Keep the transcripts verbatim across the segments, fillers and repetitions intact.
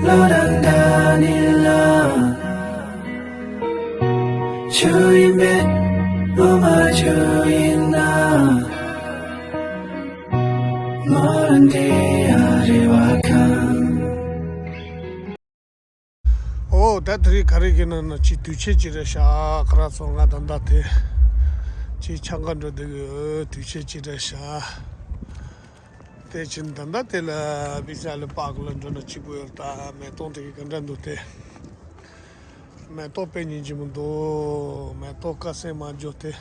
ལོ་དང་ཟླ་ནི་ལ། ཆུ་ཡིན་པས་ལོ་མ་ཆུ་ཡིན་ན། ལོ་རང་འདྲེ་ཡ་རེ་བ་ཁང་། ཨོ་ད་དེ་རིང་ག་རེ་གི་ནང་ན་ཅིག་དུས་ཆེན་ཅིག་རེད་ཤག་ཁ་ར་ཚོ་ང་ད་ལྟ་དེ་ཅིག་ཆང་ཁ་འགྲོ་བསྡད་ཀྱི་དུས་ཆེན་ཅིག་རེད་ཤག་དེ་ཕྱིན་ད་ལྟ་དེ་ལ་བི་ས་ལི་པཱག་ལ་འགྲོ་ན་གཅིག་པུ་ཡོད། ད་མེ་ཏོག་དེ་གི་ག་འདྲ་འདུག་དེ། མེ་ཏོག་དཔེ་སྙིང་རྗེ་མོ་འདུག་མེ་ཏོག་དཀར་སེར་མ་འཇོག་དེ།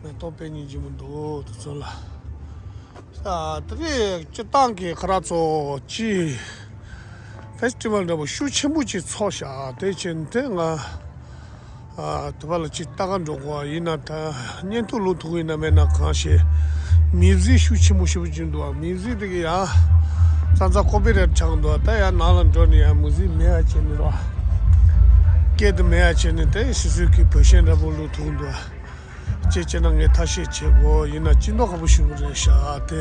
མེ་ཏོག་དཔེ་སྙིང་རྗེ་མོ་འདུག་དེ་ཚོ་ལ། ས་དེ་རིང་སྤྱིར་བཏང་གི་ཁ་ར་ཚོ་ཅི། ཕེ་སི་ཊི་ཝལ་འདྲ་པོ་ཤུགས་ཆེན་པོ་ཅིག་ཚོགས་ཤག་དེ་ཕྱིན་དེ་ང་། ཨ། དེ་བ་ལ་ཅིག་ལྟ་ག་འགྲོ་དགོས་ཡིན་ན། ད་བརྙན་ཐུང་ལོ་ཐུག་ཡིན་ན་མེད་ན་གང་ཤེས། མིའུ་ཟིག་ཤུགས་ཆེན་པོ་ཞེ་པོ་ཅིག་འདུག་མིའུ་ཟིག་དེ་གི་ཡང་ཙང་ཙང་ཀོ་པི་རེ་ཊི་ཆགས་འདུག་ད་ཡང་ནང་ལ་འགྲོ་ནས་ཡང་མིའུ་ཟིག་མེད་ཡ་བྱས་ནས་རོ། སྐད་དུ་མེད་ཡ་བྱས་ནས་དེ་སོ་སོའི་གི་བོད་གཞས་འདྲ་པོ་ལོ་ཐུག་འདུག་ཅེས་བྱས་ན་ངས་ཐབས་ཤེས་བྱེད་དགོས་ཡིན་ན་སྤྱི་མདོག་ཁ་པོ་ཞེ་པོ་རེད་ཤག་དེ་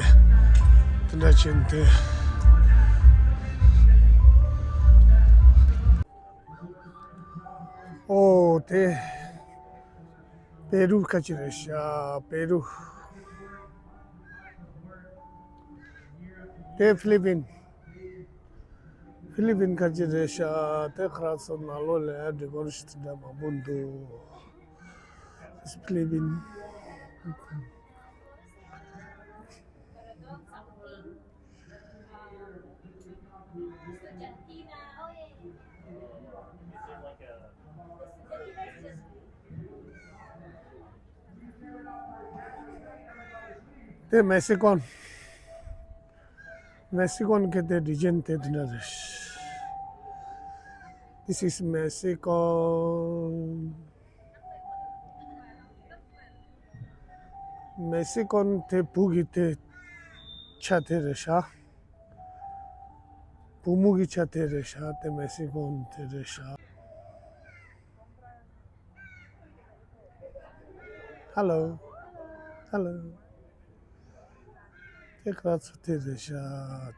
དེ་འདྲ་བྱས་ནས་དེ། ཨོ་དེ། པེ་རུ་ཁ་ཅིག་རེད་ཤག་པེ་རུ། དེ་ཕི་ལི་པིན། ཕི་ལི་པིན་ཁ་ཅིག་རེད་ཤག་དེ་ཁ་ར་ཚོ་ནང་ལོགས་ལ་ཌེ་ཀོ་རེ་ཤན་དེ་འདྲ་མང་པོ་འདུག་ཕི་ལི་པིན། དེ་མེག་སི་ཀོན། མེག་སི་ཀོན་གི་དེ་ཌི་ཛའིན་དེ་དེ་འདྲ་རེད། This is Mexico. མེག་སི་ཀོན་དེ་བུ་གི་དེ་ཆ་དེ་རེད་ཤག་བུ་མོ་གི་ཆ་དེ་རེད་ཤག་དེ་མེག་སི་ཀོན་དེ་རེད་ཤག་ཧ་ལོ། ཧ་ལོ། དེ་ཁ་ར་ཚོ་དེ་རེད་ཤག་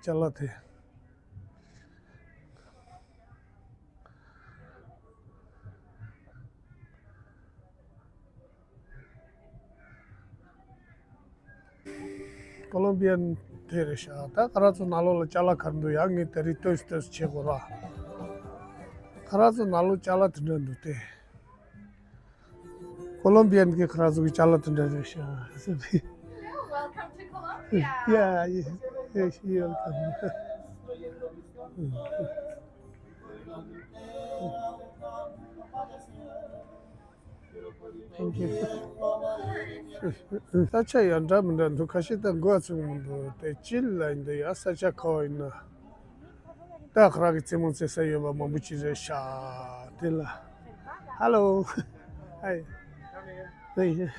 ཅ་ལག་དེ། ཀོ་ལོམ་བི་ཡན་དེ་རེད་ཤག་ད་ཁ་ར་ཚོ་ནང་ལོགས་ལ་ཅ་ལག་ག་རེ་འདུག་ཡང་ངས་དེ་རིང་ལྟོས་ལྟོས་བྱེད་དགོས་ར། ཁ་ར་ཚོ་ནང་ལོགས་ཅ་ལག་དེ་འདྲ་འདུག་སྟེ། ཀོ་ལོམ་བི་ཡན་གྱི་ཁ་ར་ཚོ་གི་ཅ་ལག་དེ་འདྲ་རེད་ཤག Welcome to Colombia. Yeah, yeah, yeah, you're welcome. Thank you. ས་ཆ་ཡང་འདྲ་མི་འདྲ་འདུག་ཁ་ཤས་ད་མགོ་ཚོས་མི་འདུག་དེ་ཅི་ལ་ཡིན་འདི་ཡ་ས་ཆ་ག་བ་ཡིན་ན། ད་ཁ་ར་གི་རྩེད་མོ་རྩེ་ས་ཡོད་པ་མང་པོ་ཅིག་རེད་ཤག་དེ་ལ། ཧ་ལོ། ཧའི། ཧེ།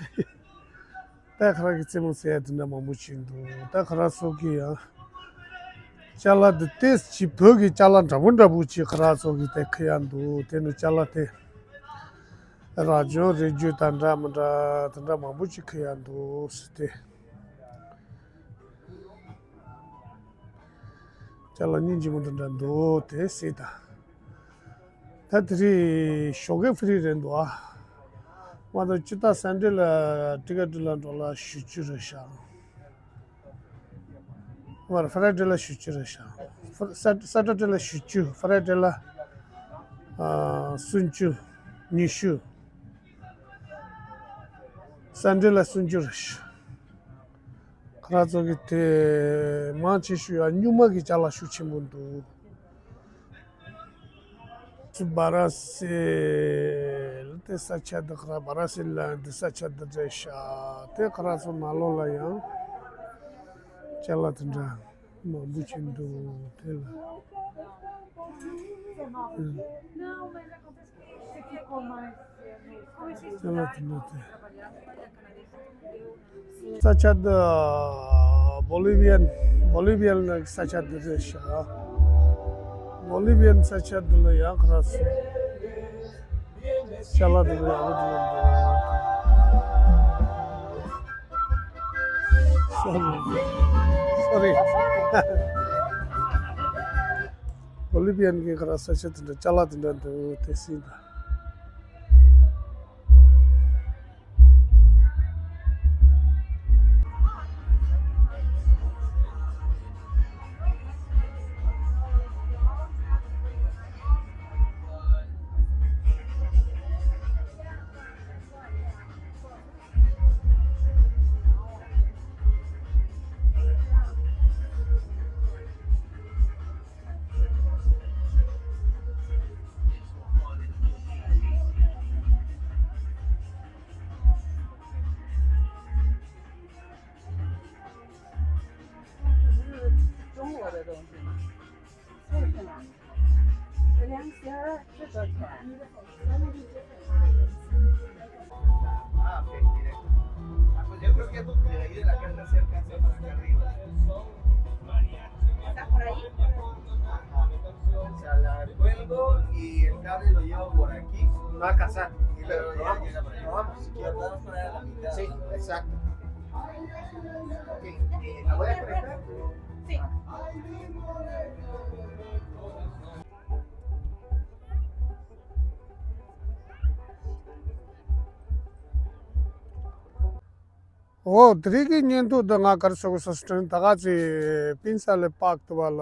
ད་ཁ་ར་གི་རྩེད་མོ་རྩེ་ཡ་དེ་འདྲ་མང་པོ་ཅིག་འདུག་ད་ཁ་ར་ཚོ་གི་ཡང་ཅ་ལག་འདི་ཏོག་ཙམ་བོད་ཀྱི་ཅ་ལག་འདྲ་པོ་འདྲ་པོ་ཅིག་ཁ་ར་ཚོ་གི་དེ་ཁུར་ཡ་འདུག་དེ་ནི་ཅ་ལག་དེ་ར་ཅོ་རེ་ཅོ་དང་འདྲ་མི་འདྲ་དེ་འདྲ་མང་པོ་ཅིག་ཁུར་ཡ་འདུག་ཟེར་ཏེ། ཅ་ལག་སྙིང་རྗེ་མོ་དེ་འདྲ་འདུག་དེ་སྲིད་དང་། ད་དེ་རིང་ཞོགས་ཀས་ཕི་རི་རེད་འདུག་ཨ། མ་གཏོགས་སྤྱིར་བཏང་སན་ཌེ་ལ་ཊི་ཀེ་ཊི་ལ་འགྲོ་ལ་ཞུ་རྒྱུ་རེད་ཤག་མར་ཧྥ་རའི་ཌེ་ལ་ཞུ་རྒྱུ་རེད་ཤག་ཧྥ་སེ་ཊར་ཌེ་ལ་ཞུ་རྒྱུ། ཧྥ་རའི་ཌེ་ལ་ཨ་སུན་རྒྱུ། ཉི་ཤུ། སན་ཌེ་ལ་སུན་རྒྱུ་རེད་ཤག་ཁ་ར་ཚོ་གི་དེ་མང་ཆེ་ཤོས་ཡ་སྨྱུག་མ་གི་ཅ་ལག་ཤུགས་ཆེན་པོ་འདུག་སུ་སྦ་ར་སིལ་དེ་ས་ཆ་འདི་ཁ་ར་སྦ་ར་སིལ་ལ་འདི་ས་ཆ་འདི་རེད་ཤག་དེ་ཁ་ར་ཚོ་ནང་ལོགས་ལ་ཡང་ཅ་ལག་དེ་འདྲ་མང་པོ་ཅིག་འདུག་དེ་ལ། ཨུ། ཅ་ལག་དེ་འདྲ་དེ། ས་ཆ་འདི་བོ་ལི་བི་ཡན། བོ་ལི་བི་ཡན་ནི་ས་ཆ་འདི་རེད་ཤག་བོ་ལི་བི་ཡན་ས་ཆ་འདི་ལ་ཡང་ཁ་ར་སོ། ཅ་ལག་འདི་ལ་ཡང་འདི་ལ་འདི་ལ། Sorry. Sorry. བོ་ལི་བི་ཡན་གྱི་ག་ར་ས་ཆ་དེ་འདྲ་ཅ་ལག་དེ་འདྲ་འདུག་དེ་སྲིད་ད། Ah, ok, directo. Ah, pues yo creo que de ahí de la casa se alcanza para acá arriba. ¿Está por ahí? Ajá. O sea, la cuelgo y el cable lo llevo por aquí. Va a casar. Y luego ya llega para allá. Vamos. Y lo podemos poner a la mitad. Sí, exacto. Ok, eh, ¿la voy a conectar? Sí. འོ། དེ་རིང་གི་བརྙན་ཐུང་འདི་ང་ག་རེ་ཟེར་དགོས་ཟེར་དྲན། ད་ག་ཚེ་པིན་ས་ལེ་པཱག་ཏུ་བ་ལ་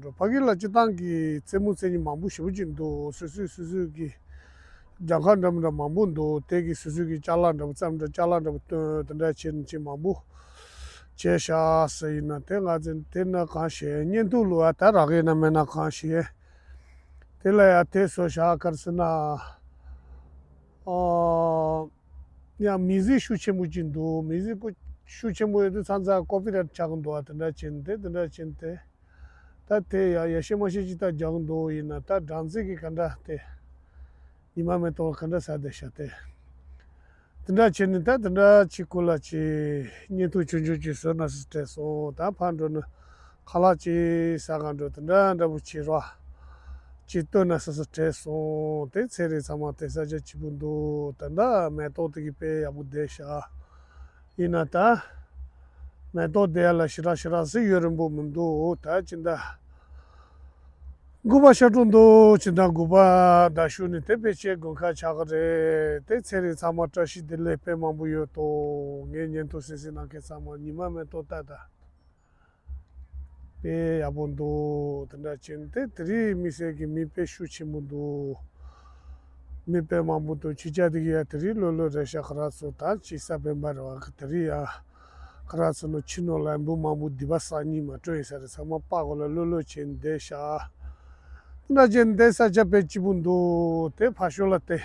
འགྲོ། ཕ་གི་ལ་སྤྱི་བཏང་གི་རྩེད་མོ་རྩེ་མཁན་མང་པོ་ཞེ་པོ་ཅིག་འདུག་སོ་སོའི་སོ་སོའི་གི་གྱངས་ཁ་འདྲ་མི་འདྲ་མང་པོ་འདུག་དེ་གི་སོ་སོའི་གི་ཅ་ལག་འདྲ་པོ་རྩེད་མོ་འདྲ་ཅ་ལག་འདྲ་པོ་སྟོན། དེ་འདྲ་བྱེད་མཁན་མང་པོ་བྱས་ཤག་ཟེར། ཡིན་ན་དེ་ང་ཚོ་དེ་ན་གང་ཤེས། བརྙན་ཐུང་ལོ་ཨ་ད་རག་ཡིན་ན་མེད་ན་གང་ཤེས། དེ་ལ་ཡ་དེ་བཟོ་ཤག་ག་རེ་ཟེར་ན། ཨོ། ཡང་མི་ཟིག་ཤུགས་ཆེན་པོ་ཅིག་འདུག་མི་ཟིག་ཤུགས་ཆེན་པོ་ཡོད་དུས་ཚང་ཚང་ཀོ་པི་རའེ་ཊི་ཆགས་ཀྱི་འདུག་ཨ། དེ་འདྲ་བྱས་ནས་དེ་དེ་འདྲ་བྱས་ནས་དེ། ད་དེ་ཡ་ཡ་ཤེས་མ་ཤེས་ཅིག་ད་རྒྱག་གི་འདུག་ཡིན་ན་ད་སྦྲང་རྩི་གི་ག་འདྲ་དེ། ཉི་མ་མེ་ཏོག་ག་འདྲ་ཟ་བསྡད་ཤག་དེ། དེ་འདྲ་བྱས་ནས་ད་དེ་འདྲ་ཅིག་སྐོར་ལ་ཅིག་བརྙན་ཐུང་ཆུང་ཆུང་ཅིག་བཟོས་ན་ཟེར་དྲན་སོང་། ད་ཕར་འགྲོ་ན་ཁ་ལག་ཅིག་ཟ་ག་འགྲོ། དེ་འདྲ་འདྲ་པོ་བྱེད་རོགས་ཅིག་སྟོན་ན་ཟེར་ཟེར་དྲན་སོང་། དེ་ཚེ་རིང་ཚང་མ་དེ་ས་ཆ་སྐྱིད་པོ་འདུག་ད་ལྟ་མེ་ཏོག་དེ་གི་དཔེ་ཡག་པོ་བསྡད་ཤག་ཡིན་ན་ད་མེ་ཏོག་དེ་ཡ་ལ་ཞེ་དྲག་ཞེ་དྲག་ཟིག་ཡུན་རིང་པོ་མི་འདུག་ད་ཅི་འདྲ། དགུ་པ་ཤར་འགྲོ་འདུག་ཅི་འདྲ་དགུ་པ་ཟླ་གཞུག་ནས་དེ་དཔེ་ཆའི་དགུན་ཁ་ཆགས་ཀྱི་རེད། དེ་ཚེ་རིང་ཚང་མ་བཀྲ་ཤིས་བདེ་ལེགས་དཔེ་མང་པོ་ཡོད་དོ། ངའི་བརྙན་ཐུང་གཟིགས་གཟིགས་གནང་མཁན་ཚང་མ་ཉི་མ་མེ་ཏོག་ལྟ་ད། དཔེ་ཡག་པོ་འདུག་དེ་འདྲ་བྱས་ནས་དེ་དེ་རིང་དམིགས་བསལ་གྱི་མི་དཔེ་ཤུགས་ཆེན་པོ་འདུག་མི་དཔེ་མང་པོ་འདུག་ཕྱི་རྒྱལ་དེ་ག་ཡ་དེ་རིང་ལྷོད་ལྷོད་རེད་ཤག་ཁ་ར་ཚོ་ད་ཅི་ས་བོན་པ་རེད་བ། དེ་རིང་ཡ་ཁ་ར་ཚོ་ནང་ཕྱི་ནང་ལ་འབུ་མང་པོ་སྡིག་པ་བསགས་སྙིང་མ་སྤྲོ་ཡིན་ས་རེད། ཚང་མ་པགས་གོ་ལ་ལྷོད་ལྷོད་བྱས་ནས་བསྡད་ཤག་དེ་འདྲ་བྱས་ནས་དེ་ས་ཆ་དཔེ་སྐྱིད་པོ་འདུག་དེ་ཕར་ཕྱོགས་ལ་དེ་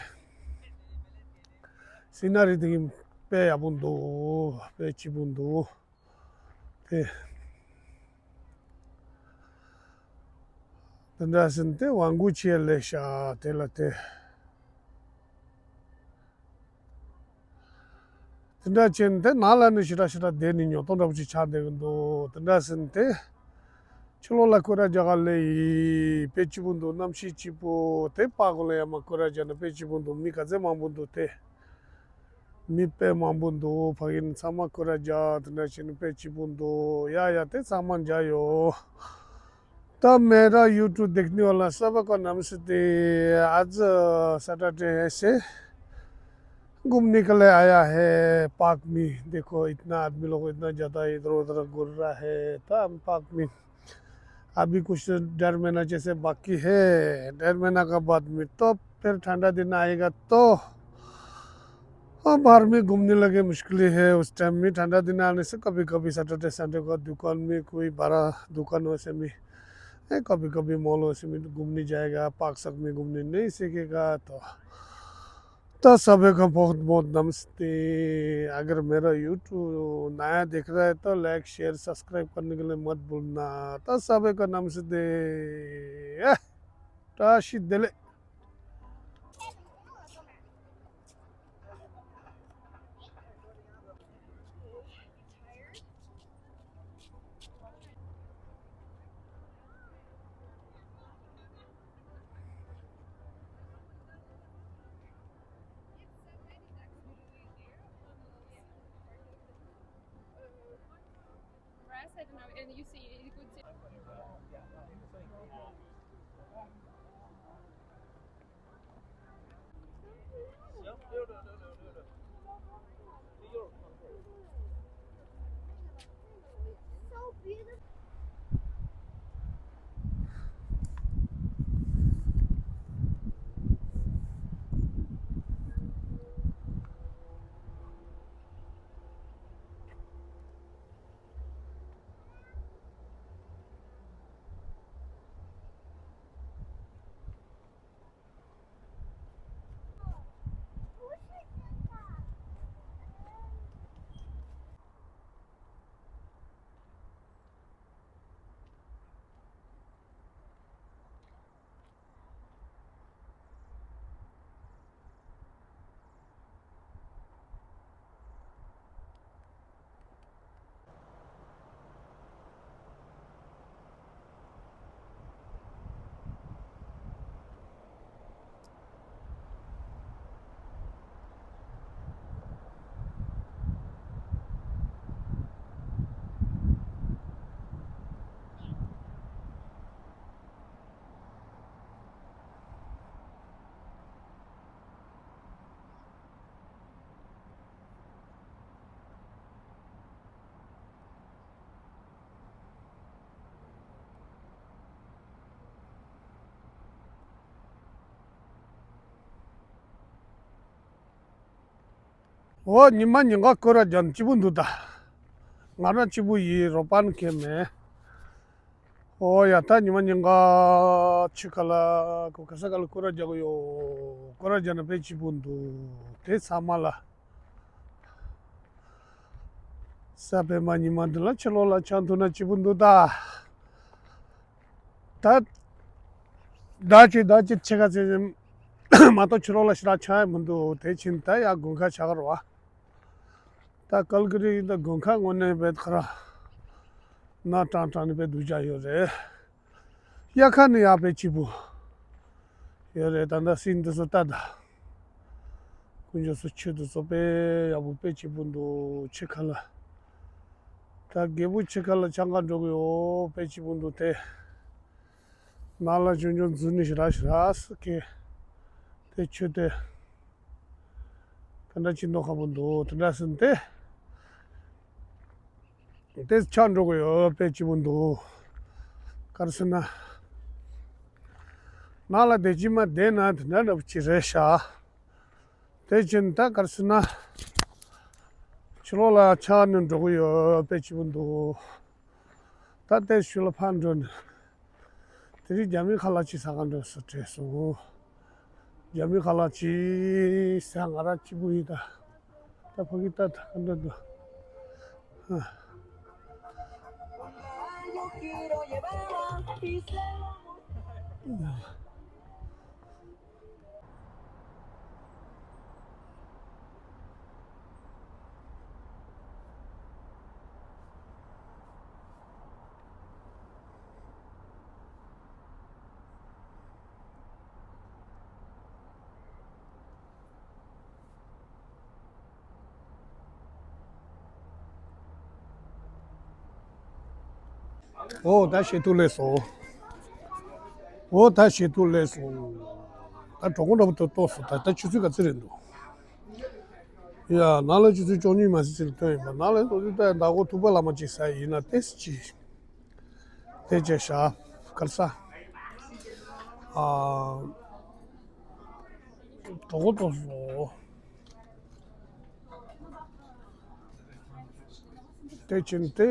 སི་ན་རི་དེ་གི་དཔེ་ཡག་པོ་འདུག་དཔེ་སྐྱིད་པོ་འདུག་དེ། དེ་འདྲ་ཟིན་ཏེ་ཝང་གུ་ཆེ་ལེ་ཤ་དེ་ལ་དེ། དེ་འདྲ་བྱས་ནས་དེ་ནང་ལ་ནི་ཞེ་དྲག་ཞེ་དྲག་བསྡད་ནས་ཉོ་གཏོང་འདྲ་པོ་ཅིག་ཆགས་བསྡད་ཀྱི་འདུག་དེ་འདྲ་ཟིན་ཏེ། ཕྱི་ལོགས་ལ་སྐོར་ར་རྒྱག་ག་སླེབས་ཡིན། དཔེ་སྐྱིད་པོ་འདུག་གནམ་གཤིས་སྐྱིད་པོ་དེ་པག་གོ་ལ་ཡ་མ་སྐོར་ར་རྒྱག་ན་དཔེ་སྐྱིད་པོ་འདུག་མི་ག་ཚད་མང་པོ་འདུག་དེ། མི་དཔེ་མང་པོ་འདུག་ཕ་གི་ནི་ཚང་མ་སྐོར་ར་རྒྱག་དེ་འདྲ་བྱས་ནས་དཔེ་སྐྱིད་པོ་འདུག་ཡ་ཡ་དེ་ཚང་མ་མཇལ་ཡོད། तो मेरा YouTube देखने वाला सबको नमस्ते। आज सैटरडे है से घूमने के लिए आया है पार्क में। देखो इतना आदमी लोग इतना ज़्यादा इधर उधर घूम रहा है। तो हम पार्क में अभी कुछ डेढ़ महीना जैसे बाकी है, डेढ़ महीना का बाद में तो फिर ठंडा दिन आएगा तो हम बाहर में घूमने लगे। मुश्किल ही है उस टाइम में। ठंडा दिन आने से कभी कभी सैटरडे संडे को दुकान में कोई बड़ा दुकान वैसे में, ए, कभी कभी मॉल वैसे में घूमने जाएगा, पार्क सार्क में घूमने नहीं सीखेगा तो। तो सभी को बहुत बहुत नमस्ते। अगर मेरा YouTube नया देख रहा है तो लाइक शेयर सब्सक्राइब करने के लिए मत भूलना। तो सभी को नमस्ते। ए, राशि दिले। Rest, I don't know, and you see, you could see. འོ། ཉི་མ་ཉིན་ག་སྐོར་ར་རྒྱག་ན་སྐྱིད་པོ་འདུག་ད། ང་རང་གཅིག་པུ་ཡིན་རོགས་པ་ནི་མཁན་མེད། འོ་ཡ། ད་ཉི་མ་ཉིན་ག་ཕྱི་ཁ་ལ་གོ་ག་ས་ག་ལ་སྐོར་ར་རྒྱག་གི་ཡོད། སྐོར་ར་རྒྱག་ན་དཔེ་སྐྱིད་པོ་འདུག་དེ་ཚང་མ་ལ། ས་པད་མ་ཉི་མ་འདི་ལ་ཕྱི་ལོགས་ལ་ཆགས་ཐུབ་ན་སྐྱིད་པོ་འདུག་ད། ད། ཟླ་གཅིག་ཟླ་གཅིག་ཕྱེད་ཀ་ཙམ་མ་གཏོགས་ཕྱི་ལོགས་ལ་ཞེ་དྲག་ཆགས་ཡ་མི་འདུག་དེ་ཕྱིན་ད་ཡ་དགུན་ཁ་ཆགས་ཀྱི་རེད་བ། ད་ཀལ་ཀི་རི་ད་དགུན་ཁ་དངོས་གནས་དཔེ་ཁ་ར་ནག་ཀྲང་ཀྲང་ནས་དཔེ་སྡུག་ཅག་ཡོད་རེད། དབྱར་ཁ་ནས་ཡག་དཔེ་སྐྱིད་པོ་ཡོད་རེད། ད་ལྟ་སྲིད་འདི་ཚོ་ལྟ་ད། དཀོན་མཆོག་གསུམ་ཆོས་དེ་ཚོ་དཔེ་ཡག་པོ་དཔེ་སྐྱིད་པོ་འདུག་ཕྱི་ཁ་ལ། ད་རྒད་པོ་ཕྱི་ཁ་ལ་ཆང་ཁ་འགྲོ་གི་ཡོད། དཔེ་སྐྱིད་པོ་འདུག་དེ། ནང་ལ་ཆུང་ཆུང་འཛུལ་ནས་ཞེ་དྲག་ཞེ་དྲག་སུ་ཁེ། དེ་ཆོས་དེ། དེ་འདྲ་ཅིག་མདོག་ཁ་པོ་འདུག་དེ་འདྲ་ཟིན་ཏེ། དེ་ཆགས་འགྲོ་གི་ཡོད། དཔེ་སྐྱིད་པོ་འདུག་ག་རེ་ཟེར་ན། ནང་ལ་བསྡད་ཀྱི་མ་བསྡད་ན་དེ་འདྲ་འདྲ་པོ་ཅིག་རེད་ཤག་དེ་ཕྱིན་ད་ག་རེ་ཟེར་ན། ཕྱི་ལོགས་ལ་ཆགས་ནས་འགྲོ་གི་ཡོད། དཔེ་སྐྱིད་པོ་འདུག་ད་ལྟའི་ཤུལ་ལ་ཕར་འགྲོ་ནས། དེ་རིང་རྒྱ་མིའི་ཁ་ལག་ཅིག་ཟ་ག་འགྲོ་ཟེར་དྲིས་སོང་། རྒྱ་མིའི་ཁ་ལག་ཅིག་ཟ། ང་རང་གཅིག་པུ་ཡིན་ད། ད་ཕ་གི་ལྟ་ད་ག་འགྲོ་འདུག་འོ་ད་ཞེ་ཐུག་ལས་སོང་། འོ་ད་ཞེ་ཐུག་ལས་སོང་། ད་གྲོགས་པོ་འདྲ་པོ་ཏོག་ཏོག་སོང་། ད་ད་ཆུ་ཚོད་ག་ཚོད་རེད་འདུག་ཡ། ནང་ལ་ཆུ་ཚོད་བཅུ་གཉིས་མ་ཟིན་ཙམ་ལ་ཐོན་ཡིན་པ། ནང་ལ་ལོ་ཚོད་ད་ཟླ་གོ་ཐུག་པ་ལ་མ་ཅིག་ཟ་ཡིན་ན་ཏེས་ཅི། དེ་བྱས་ཤག་ག་རེ་ཟ། ཨ། གྲོགས་པོ་ཏོག་སོང་། དེ་ཕྱིན་ཏེ།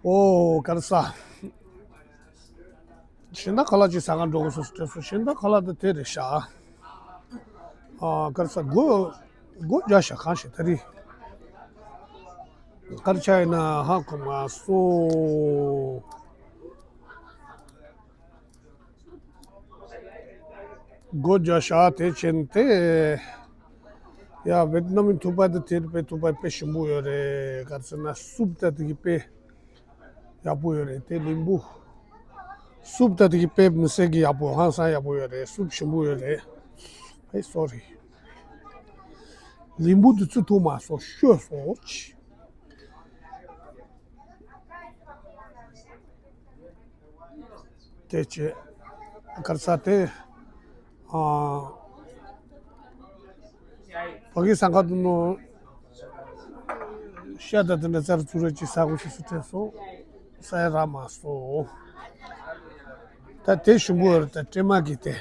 འོ་ག་རེ་ཟ། གཞན་དག་ཁ་ལག་ཅིག་ཟ་ག་འགྲོ་དགོས་སོ་སོ་དྲན་སོང་། གཞན་དག་ཁ་ལག་དེ་དེ་རེད་ཤག་ཨ། ག་རེ་ཟ། སྒོ་སྒོ་རྒྱག་ཤག་གང་ཞིག་དེ་རིང་། ག་རེ་ཆགས་ཡིན་ན་ཧ་གོ་མ་སོང་། སྒོ་རྒྱག་ཤག་དེ་ཕྱིན་ཏེ། ཡ། ཝེ་ཏི་ནམ་མི་ཐུག་པ་དེ་དེར་དཔེ་ཐུག་པ་དཔེ་ཞིམ་པོ་ཡོད་རེད། ག་རེ་ཟེར་ན་སུབ་ད་དེ་གི་དཔེ་ཡག་པོ་ཡོད་རེད། དེ་ལིམ་བུ། སུབ་ད་དེ་གི་དཔེ་མི་སྲིད་གི་ཡག་པོ། ཧང་སང་ཡག་པོ་ཡོད་རེད། སུབ་ཞིམ་པོ་ཡོད་རེད། ཨེ། སོ་རི། ལིམ་བུ་དེ་ཚུར་ཐུག་མ་སོང་། ཤོད་སོང་ཆི། དེ་བྱས། ག་རེ་ཟ་དེ། ཨ། ཕ་གི་སང་ཁ་དུ་ནོ། ཤ་དང་དེ་འདྲ་རྩར་བཙུགས་ར་ཅིག་ཟ་དགོས་ཤེས་སུ་དྲན་སོང་། ཟ་ཡ་རག་མ་སོང་། ད་དེ་ཞིམ་པོ་རེད། ད་སྲན་མ་གི་དེ།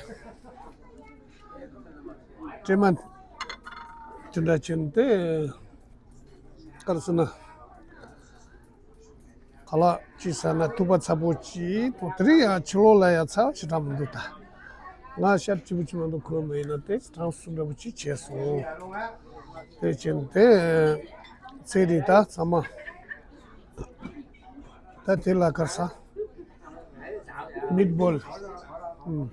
སྲན་མ་དེ་འདྲ་ཅན་དེ། ག་རེ་ཟེར་ན། ཁ་ལག་ཅིག་ཟ་ན་ཐུག་པ་ཚ་པོ་ཅིག་དང་། དེ་རིང་ཡང་ཕྱི་ལོགས་ལ་ཡང་ཚ་བ་ཞེ་དྲག་མི་འདུག་ད་ང་ཤར་སྐྱིད་པོ་ཅིག་མ་གཏོགས་ཁོམ་མེད་ན། དེ་གྲང་སུ་འདྲ་པོ་ཅིག་བྱས་སོང་། དེ་བྱས་ནས་དེ་ཚེ་རིང་ད་ཚང་མ། ད་དེ་ལ་གར་ས་མིད་བོལ། ཨུམ།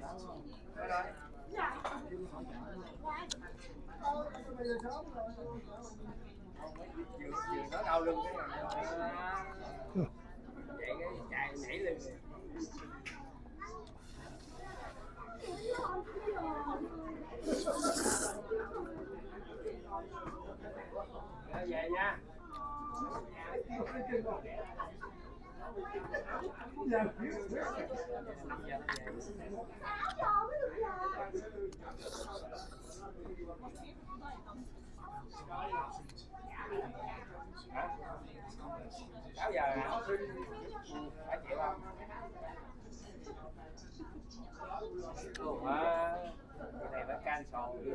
Cái này nó can sầu đi.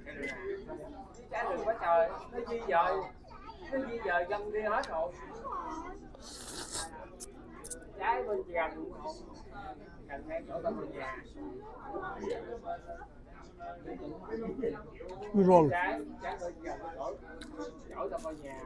Cái này nó can được quá trời, nó di dời, nó di dời dân đi hết rồi. Trái bên kia cũng không, cành ngay chỗ tao bên nhà. Roll. Trái, trái bên kia, chỗ, chỗ tao bên nhà.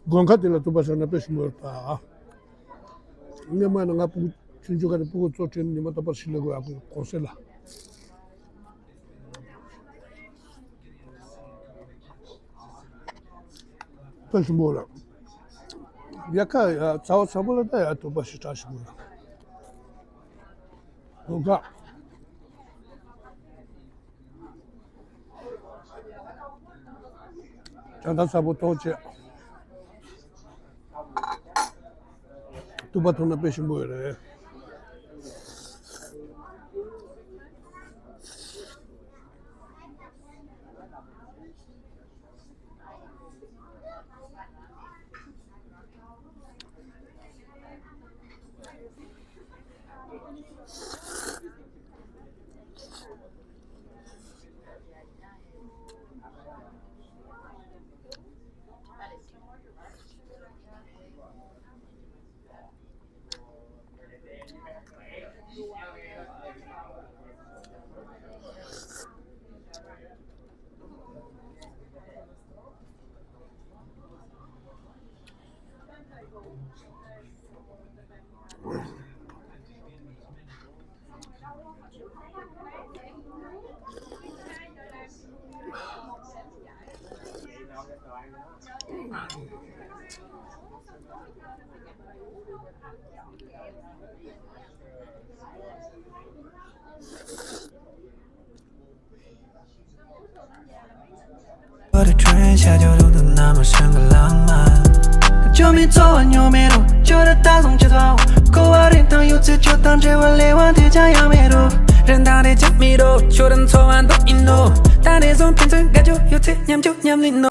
དགོན་ཁ་དེ་ལ་ཐུག་པ་ཟ་ན་དཔེ་ཞིམ་པོ་ཡོད་པ། སྔོན་མ་ནི་ང་ཕྲུ་གུ་ཆུང་ཆུང་ག་ནས་ཕྲུ་གུ་གཙོ་བྱས་ནས་ཉི་མ་རྟག་པར་ཞིག་ལ་དགོས་ཡག་གི་གོང་སེ་ལ། དཔེ་ཞིམ་པོ་ལ། ཡ་ཁ་ཡ་ཚ་བ་ཚ་པོ་ལ་ད་ཡ་ཐུག་པ་ཞེ་དྲག་ཞིམ་པོ་ལ། དགོན་ཁ། ཇ་དང་ཚ་པོ་ཐོག་བཅད། ཐུག་པ་འཐུང་ན་དཔེ་ཞིམ་པོ་ཡོད་རེད།